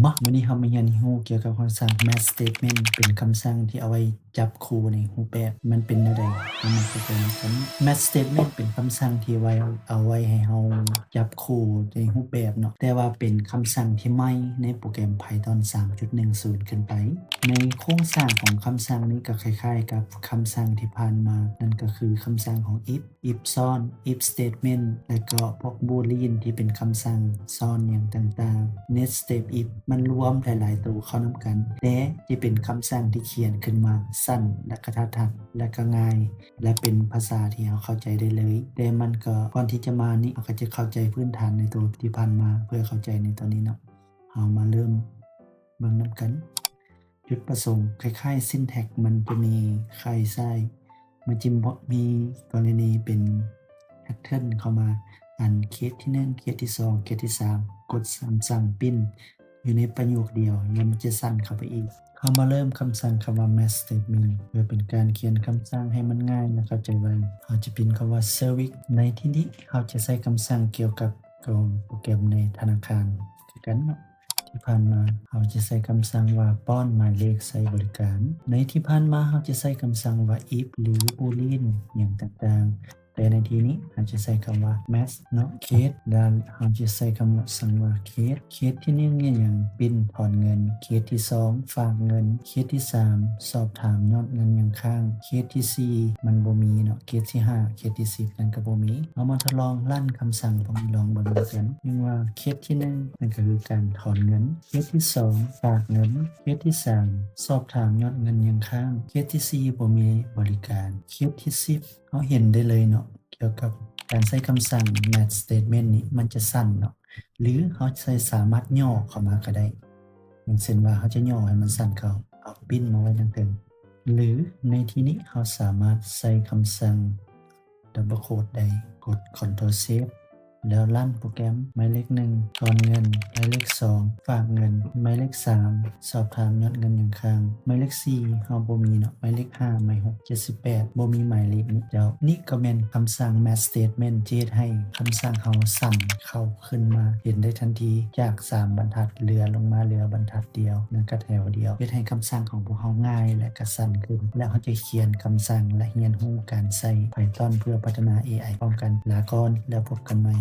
ມາ ມື້ນີ້ເຮົາມາຮຽນຮູ້ກ່ຽວກັບຄຳສັ່ງ match statement ເປັນຄຳສັ່ງທີ່ເອົາໄວ້ຈັບຄູ່ໃນຮູບແບບ ມັນເປັນແນວໃດ ເຮົາມາເຂົ້າໃຈນຳກັນ. Match statement ເປັນຄຳສັ່ງທີ່ໄວ້ ເອົາໄວ້ໃຫ້ເຮົາຈັບຄູ່ໃນຮູບແບບເນາະ, ແຕ່ວ່າເປັນຄຳສັ່ງທີ່ໃໝ່ໃນໂປຣແກຣມ Python ສາມຈຸດໜຶ່ງສູນ ຂຶ້ນໄປ. ໃນໂຄງສ້າງຂອງຄຳສັ່ງນີ້ກໍຄ້າຍໆກັບຄຳສັ່ງທີ່ຜ່ານມາ, ນັ້ນກໍຄືຄຳສັ່ງຂອງ if if ຊ້ອນ if statement ແລະກໍພວກ boolean ທີ່ເປັນຄຳສັ່ງຊ້ອນຫຍັງຕ່າງໆ. Next step if ມັນລວມຫຼາຍໆໂຕເຂົ້ານຳກັນ, ແຕ່ທີ່ເປັນຄຳສັ່ງທີ່ຂຽນຂຶ້ນມາສັ້ນ ແລະກະທັດຮັດ ແລະກໍງ່າຍ ແລະເປັນພາສາທີ່ເຮົາເຂົ້າໃຈໄດ້ເລີຍ. ແຕ່ມັນກໍ ກ່ອນທີ່ຈະມານີ້ ເຮົາກໍຈະເຂົ້າໃຈພື້ນຖານໃນໂຕທີ່ຜ່ານມາ ເພື່ອເຂົ້າໃຈໃນໂຕນີ້ເນາະ. ເຮົາມາເລີ່ມເບິ່ງນຳກັນ. ຈຸດປະສົງ ຄ້າຍໆ syntax ມັນຈະມີຄ້າຍຊ້າຍ ມັນຈະມີກໍລະນີເປັນ pattern ເຂົ້າມາ, ອັນ case ທີໜຶ່ງ case ທີສອງ case ທີສາມ ກົດຄຳສັ່ງ print ຢູ່ໃນປະໂຫຍກດຽວ ແລ້ວມັນຈະສັ້ນເຂົ້າໄປອີກ. ເຮົາມາເລີ່ມຄຳສັ່ງຄຳວ່າ match statement ເພື່ອເປັນການຂຽນຄຳສັ່ງໃຫ້ມັນງ່າຍ ແລະເຂົ້າໃຈໄວ. ເຮົາຈະພິມຄຳວ່າ service. ໃນທີ່ນີ້ເຮົາຈະໃຊ້ຄຳສັ່ງກ່ຽວກັບຂອງໂປຣແກຣມໃນທະນາຄານຄືກັນເນາະ. ທີ່ຜ່ານມາເຮົາຈະໃຊ້ຄຳສັ່ງວ່າປ້ອນໝາຍເລກໃຊ້ບໍລິການ. ໃນທີ່ຜ່ານມາເຮົາຈະໃຊ້ຄຳສັ່ງວ່າ if ຫຼື boolean ຫຍັງຕ່າງໆ, ແຕ່ໃນທີ່ນີ້ເຮົາຈະໃຊ້ຄຳວ່າ match ເນາະ, case ແລ້ວເຮົາຈະໃຊ້ຄຳສັ່ງວ່າ case. case ທີໜຶ່ງແມ່ນຫຍັງ? print ຖອນເງິນ. case ທີສອງ ຝາກເງິນ. case ທີສາມ ສອບຖາມຍອດເງິນຍັງຄ້າງ. case ທີສີ່ ມັນບໍ່ມີເນາະ. case ທີຫ້າ case ທີສິບ ນັ້ນກໍບໍ່ມີ. ເຮົາມາທົດລອງລັນຄຳສັ່ງພວກນີ້ລອງເບິ່ງນຳກັນ. ເຊັ່ນວ່າ case ທີໜຶ່ງ ນັ້ນກໍຄືການຖອນເງິນ, case ທີສອງ ຝາກເງິນ, case ທີສາມ ສອບຖາມຍອດເງິນຍັງຄ້າງ, case ທີສີ່ ບໍ່ມີບໍລິການ, case ທີສິບ ເຮົາເຫັນໄດ້ເລີຍເນາະ ກ່ຽວກັບການໃຊ້ຄຳສັ່ງ match statement ນີ້ ມັນຈະສັ້ນເນາະ ຫຼືເຮົາໃຊ້ສາມາດຫຍໍ້ເຂົ້າມາກໍໄດ້. ຢ່າງເຊັ່ນວ່າເຮົາຈະຫຍໍ້ໃຫ້ມັນສັ້ນເຂົ້າ ເອົາ print ມາໄວ້ທາງເທິງ ຫຼືໃນທີ່ນີ້ເຮົາສາມາດໃຊ້ຄຳສັ່ງ double quote ໄດ້. ກົດ control save ແລ້ວລັນໂປຣແກຣມ. ໝາຍເລກໜຶ່ງ ຖອນເງິນ, ໝາຍເລກສອງ ຝາກເງິນ, ໝາຍເລກສາມ ສອບຖາມຍອດເງິນຍັງຄ້າງ, ໝາຍເລກສີ່ ເຮົາບໍ່ມີເນາະ, ໝາຍເລກຫ້າ ໝາຍຫົກ ເຈັດສິບແປດ ບໍ່ມີໝາຍເລກນີ້ເຈົ້າ. ນີ້ກໍແມ່ນຄຳສັ່ງ match statement ທີ່ເຮັດໃຫ້ຄຳສັ່ງເຮົາສັ່ນເຂົ້າຂຶ້ນມາເຫັນໄດ້ທັນທີ ຈາກສາມບັນທັດເລື່ອນລົງມາເຫຼືອບັນທັດດຽວ ແລ້ວກໍແຖວດຽວ, ເຮັດໃຫ້ຄຳສັ່ງຂອງພວກເຮົາງ່າຍ ແລະກໍສັ້ນຂຶ້ນ. ແລ້ວເຮົາຈະຂຽນຄຳສັ່ງ ແລະຮຽນຮູ້ການໃຊ້ Python ເພື່ອພັດທະນາ ເອໄອ ພ້ອມກັນ. ລາກ່ອນ ແລ້ວພົບກັນໃໝ່.